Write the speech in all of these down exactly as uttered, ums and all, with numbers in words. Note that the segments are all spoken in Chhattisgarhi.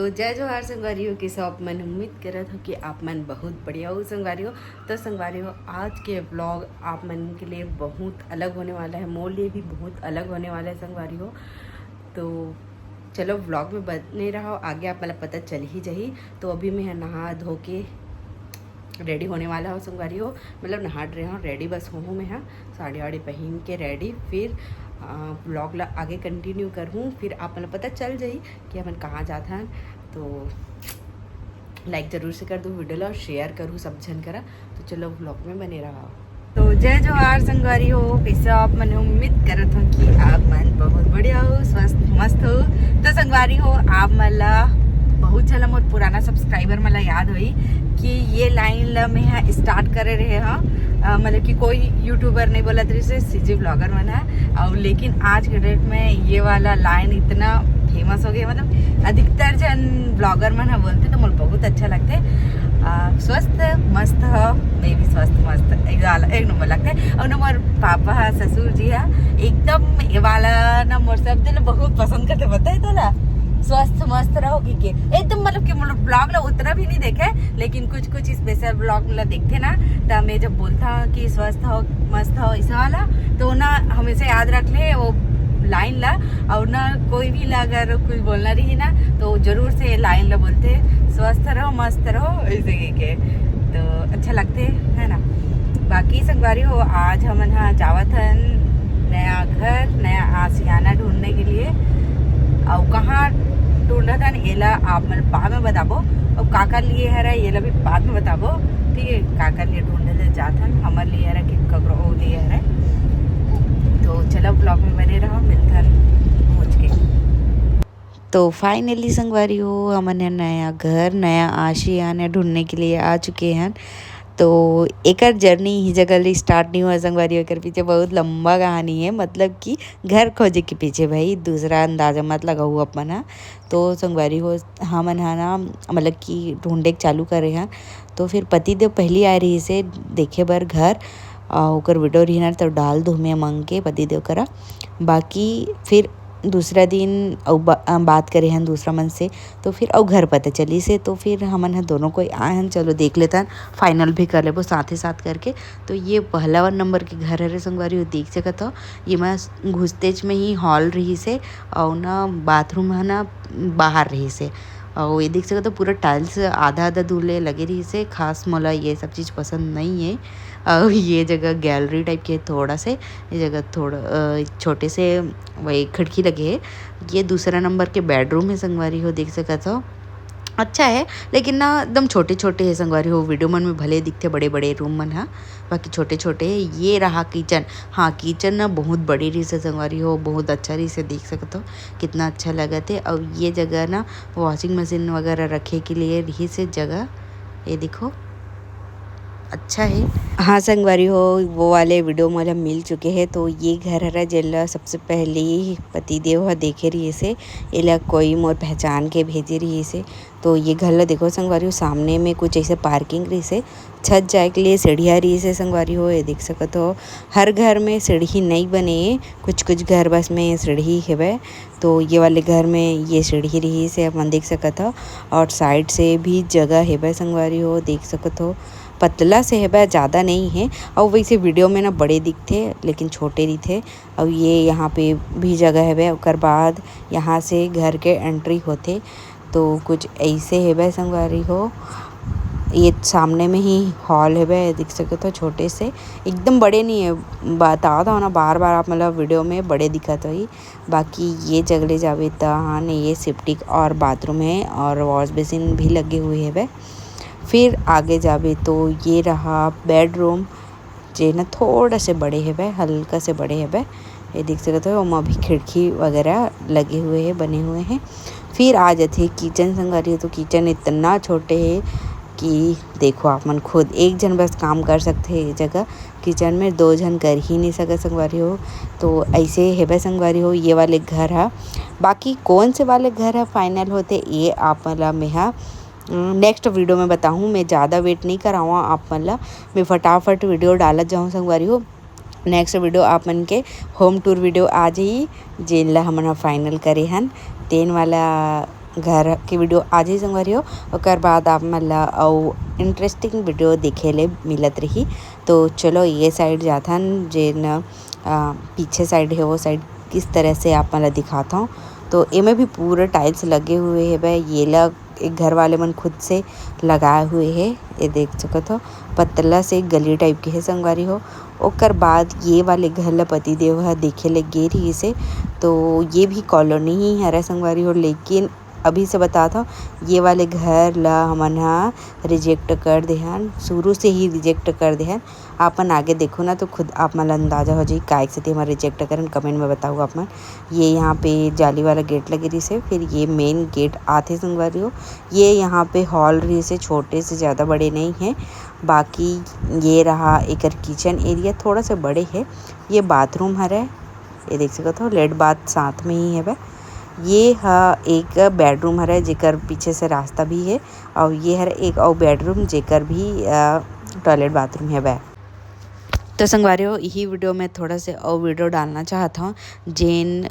तो जय जोहार संगवारी हो, कइसे हो आप मन? उम्मीद करत हो कि आप मन बहुत बढ़िया हो संगवारी हो। तो संगवारी हो, आज के व्लॉग आप मन के लिए बहुत अलग होने वाला है, मोर लिए भी बहुत अलग होने वाला है संगवारी हो। तो चलो व्लॉग में बने रहो, आगे आप मन ला पता चल ही जाही। तो अभी मैं नहा धो के रेडी होने वाला हो संगवारी हो, मतलब नहा रहे हो, रेडी बस हो हूँ मैं, हाँ, साड़ी वाड़ी पहन के रेडी। फिर व्लॉग ला आगे कंटिन्यू करहूँ, फिर आप मन ला पता चल जाही कि हमन कहाँ जात हन। तो लाइक जरूर से कर दो वीडियो ला और शेयर करू सब झन करा। तो चलो व्लॉग में बने रहो। तो जय जोहार संगवारी हो, कइसे हो आप मन? उम्मीद करत हो कि आप मन बहुत बढ़िया हो, स्वस्थ मस्त हो। तो संगवारी हो, आप मन ला बहुत झन ला मोर पुराना सब्सक्राइबर मन ला याद होही कि ये लाइन ला मैं हा स्टार्ट करे रहे हो, अ, मतलब कि कोई यूट्यूबर नहीं बोलत रहिस हे, सीजी व्लॉगर मन हा। और लेकिन आज के डेट में ये वाला लाइन इतना फेमस हो गया, मतलब अधिकतर जन व्लॉगर मन हा बोलथे, तो मोला बहुत अच्छा लगथे। अ, स्वस्थ मस्त हो, मैं भी स्वस्थ मस्त, एक वाला, एक नंबर लगथे। और ना मोर पापा हा, ससुर जी हा, एकदम ये वाला ना मोर सब दिन बहुत पसंद करथे, पता है तोला, स्वस्थ मस्त रहो कि के। एकदम मतलब कि मोर व्लॉग ला उतना भी नहीं देखे, लेकिन कुछ कुछ स्पेशल व्लॉग ला देखथे ना, त मैं जब बोलता हूँ कि स्वस्थ हो, मस्त हो, ऐसा वाला, तो ना हमेशा याद रख ले वो लाइन ला। और ना कोई भी ला अगर कुछ बोलना रही ना, तो जरूर से लाइन ला बोलथे, "स्वस्थ रहो, मस्त रहो", ऐसे कह के। तो अच्छा लगथे, है ना। बाकी संगवारी हो, आज हमन हा जावत हन नया घर, नया आशियाना ढूंढने के लिए। और कहाँ ढूंढत हन, एला आप मन बाद में बताबो। और काकर लिए हरे, एला भी बाद में बताबो। ठीक है, काकर लिए ढूंढे ले जात हन, हमर लिए हरे कि ककरो और लिए हरे। तो चलो व्लॉग में बने रहो, मिलथन पहुँच के। तो फाइनली संगवारी हो, हमन ह नया घर, नया आशियाना ढूंढने के लिए आ चुके हैं। तो एकर जर्नी ही जगह ले स्टार्ट नहीं हुआ संगवारी हो, एकर पीछे बहुत लंबा कहानी है, मतलब कि घर खोजे के पीछे भाई, दूसरा अंदाजा मत लगाऊ अपन हा। तो संगवारी हो, हमन हा ना, मतलब कि ढूंढे के चालू करे हन। तो फिर पति देव पहली आए रहिस हे देखे बर घर, आ, ओकर वीडियो रहिन तो डाल दो मैं मंग के पति देव करा। बाकी फिर दूसरा दिन अउ बा-, अ, बात करे हन दूसरा मन से, तो फिर अउ घर पता चलिस हे, तो फिर हमन ह दोनों कोई आए हन, चलो देख लेथन, फाइनल भी कर लेबो साथे साथ करके। तो ये पहला नंबर के घर हरे संगवारी हो, देख सकत हो, ये मैं घुसतेच में ही हॉल रहिस हे, अउ ना बाथरूम ह ना बाहर रहिस हे, अउ ये देख सकत हो पूरा टाइल्स आधा आधा दूर ले लगे रहिस हे। खास मोला ये सब चीज़ पसंद नहीं है। अउ ये जगह गैलरी टाइप के हे थोड़ा से, ये जगह थोड़ा, अ, छोटे से वही खिड़की लगे हे। ये दूसरा नंबर के बेडरूम हे संगवारी हो, देख सकत हो। अच्छा है, लेकिन ना एकदम छोटे छोटे हे संगवारी हो। वीडियो मन में भले दिखथे बड़े बड़े रूम मन हा, बाकी छोटे छोटे हे। ये रहा किचन। हाँ, किचन ना बहुत बड़े रहिस हे संगवारी हो, बहुत अच्छा रहिस हे, देख सकत हो कितना अच्छा लगत हे। अउ ये जगह ना वॉशिंग मशीन वगैरह रखे के लिए रहिस हे जगह। ये देखो, अच्छा है। हाँ संगवारी हो, वो वाले वीडियो मोला मिल चुके हैं। तो ये घर हरा जेला सबसे पहले पति देव ह देखे रहिस हे, एला कोई मोर पहचान के भेजे रहिस हे। तो ये घर ला देखो संगवारी हो, सामने में कुछ ऐसे पार्किंग रहिस हे, छत जाए के लिए सीढ़िया रहिस हे संगवारी हो। ये देख सकत हो, हर घर में सीढ़ी नहीं बने, कुछ कुछ घर बस में सीढ़ी हेवय। तो ये वाले घर में ये सीढ़ी रहिस हे, अपन देख सकत हो। और साइड से भी जगह हेवय संगवारी हो, देख सकत हो, पतला से हेवय, ज़्यादा नहीं है। और वैसे वीडियो में ना बड़े दिखथे, लेकिन छोटे रहिथे। और ये यहाँ पे भी जगह हेवय। ओकर बाद यहाँ से घर के एंट्री होथे। तो कुछ ऐसे हेवय संगवारी हो, ये सामने में ही हॉल हेवय, देख सकत हो, छोटे से, एकदम बड़े नहीं है। बतावत हव ना, बार बार आप मतलब वीडियो में बड़े दिखत होही। बाकी ये जगह ले जाबे त, हाँ, नहीं, ये सेप्टिक और बाथरूम है और वॉश बेसिन भी लगे हुए हेवय। फिर आगे जाबे तो ये रहा बेडरूम, जे ना थोड़ा से बड़े हेवय, हल्का से बड़े हेवय। ये देख सकत हो, ओमा भी खिड़की वगैरह लगे हुए हैं, बने हुए हैं। फिर आ जाथे किचन संगवारी हो, तो किचन इतना छोटे हे कि देखो आप मन खुद, एक झन बस काम कर सकथे ये जगह। किचन में दो झन कर ही नहीं सकत संगवारी हो। तो ऐसे हेवय संगवारी हो ये वाले घर ह। बाकी कौन से वाले घर ह फाइनल होथे, ये आप मन ला मेहा नेक्स्ट वीडियो में बताहूँ। मैं ज़्यादा वेट नहीं करावा आप मन ला, मैं फटाफट वीडियो डालत जाऊँ संगवारी हो। नेक्स्ट वीडियो आप मन के होम टूर वीडियो आ जाही, जेन ला हमन ह फाइनल करे हन, तेन वाला घर के वीडियो आ जाही संगवारी हो, ओकर बाद आप मन ला अउ इंटरेस्टिंग वीडियो देखे ले मिलत रही। तो चलो ये साइड जाथन, जेन अ, पीछे साइड है वो साइड किस तरह से आप मन ला दिखाता हूँ। तो एमे भी पूरा टाइल्स लगे हुए है भाई, ये ला एक घर वाले मन खुद से लगाए हुए है, ये देख सकत हो। पतला से गली टाइप के है संगवारी हो। ओकर बाद ये वाले घर ला पति देव ह देखे ले गे रहिस हे, तो ये भी कॉलोनी ही हरे संगवारी हो, लेकिन अभी से बतात हव, ये वाले घर ला हमन ह रिजेक्ट कर देहन, शुरू से ही रिजेक्ट कर देहन। आपन आगे देखो ना, तो खुद आप मन ला अंदाजा हो जाही, काहे के सेती हमन रिजेक्ट करन, कमेंट में बताहू आप मन। ये यहाँ पे जाली वाला गेट लगे रहिस हे, फिर ये मेन गेट आथे संगवारी हो। ये यहाँ पे हॉल रहिस हे, छोटे से, ज़्यादा बड़े नहीं है। बाकी ये रहा एकर किचन एरिया, थोड़ा सा बड़े है। ये बाथरूम हरे, ये देख सकत हो, लेट बाथ साथ में ही हवे। ये ह एक बेडरूम हरे, जेकर पीछे से रास्ता भी है, और ये हर एक और बेडरूम, जेकर भी टॉयलेट बाथरूम हवे। तो संगवारी हो, यही वीडियो में थोड़ा से और वीडियो डालना चाहत हूँ, जेन अ,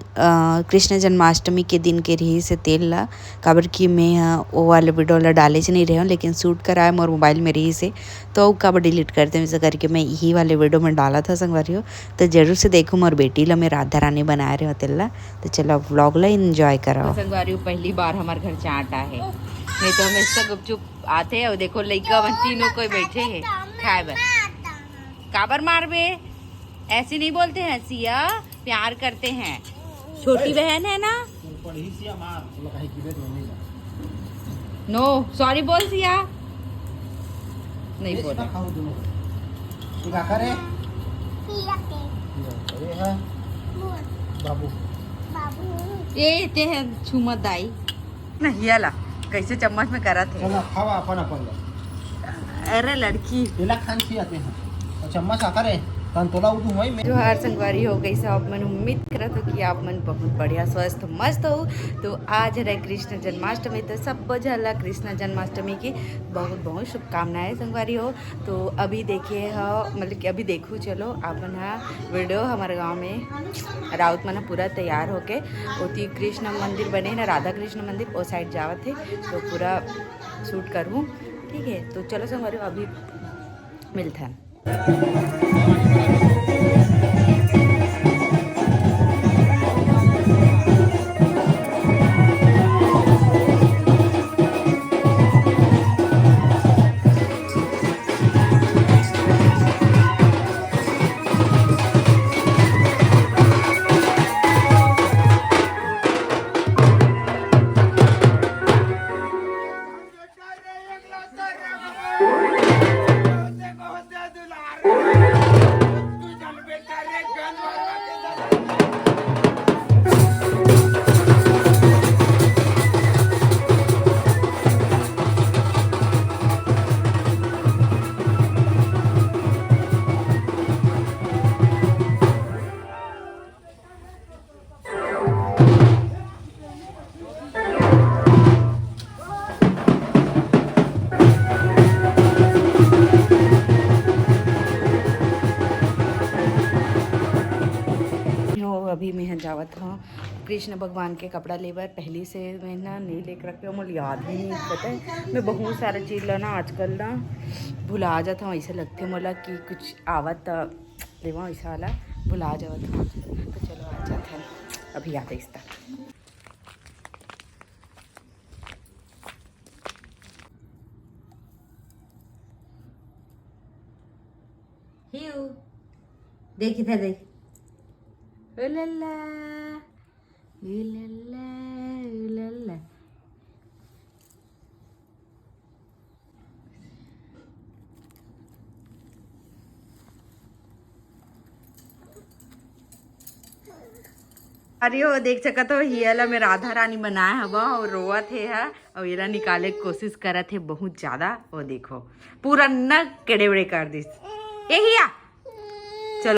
कृष्ण जन्माष्टमी के दिन के रहिस हे तेल ला, काबर कि मैं ह वो वाले वीडियो ला डाले च नहीं रहे हूँ, लेकिन शूट कराए मोर मोबाइल में रहिस हे, तो अउ काबर डिलीट कर दे, वैसे करके मैं यही वाले वीडियो में डालत हव संगवारी हो। तो जरूर से देखो, मोर बेटी ला मैं राधा रानी बनाए रहे हूँ तेल ला। तो चलो, व्लॉग ला एंजॉय करो। तो संगवारी हो, पहली बार हमारे घर चाट आए है, नहीं तो हमेशा गुपचुप आते हैं। और देखो, लइका मन तीनों कोई बैठे हैं खाए बर। काबर मारबे? ऐसे नहीं बोलते हैं सिया, प्यार करते हैं। छोटी बहन है ना। नो, सॉरी बोल सिया। नहीं बोले। ये ते है छुमत दाई। नहीं, ये ला, कैसे चम्मच में करत है। चला, खावा अपन, अपन ला। अरे लड़की। एला खान खियाते हैं। और चम्मच आकर है, तन तोला उठू वही में। जोहार संगवारी हो, कैसे आप मन? उम्मीद करत हो कि आप मन बहुत बढ़िया, स्वस्थ, मस्त हो। तो आज हरे कृष्ण जन्माष्टमी, तो सब झन ला कृष्ण जन्माष्टमी की बहुत बहुत शुभकामनाएं संगवारी हो। तो अभी देखे हो, मतलब कि अभी देखू, चलो आप मन हा वीडियो, हमारे गांव में राउत मन पूरा तैयार होके ओती कृष्ण मंदिर बने ना, राधा कृष्ण मंदिर, ओ साइड जावत है, तो पूरा शूट करूँ। ठीक है, तो चलो संगवारी, अभी मिलते हैं। यो, अभी मैं जावत हूँ कृष्ण भगवान के कपड़ा लेबर। पहली से मैं ना नहीं लेके रखे, मोला याद भी नहीं पता है। मैं बहुत सारा चीज ला ना आजकल ना भुला जाता हूँ, ऐसे लगते मोला कि कुछ आवत लेवा, ऐसा वाला भुला जावत हूँ आजकल। तो चलो, आ जाते हैं, अभी याद है इस तक। हियो, देख इधर देख। ओ लल्ला, ओ लल्ला, ओ लल्ला। अरे, वो देख सकत हो, हिया ला मैं राधा रानी बनाए हवा और रोवत हे हा, और एला निकाले के कोशिश करत हे बहुत ज्यादा। वो देखो, पूरा न केड़े वेड़े कर दिस। ए हिया,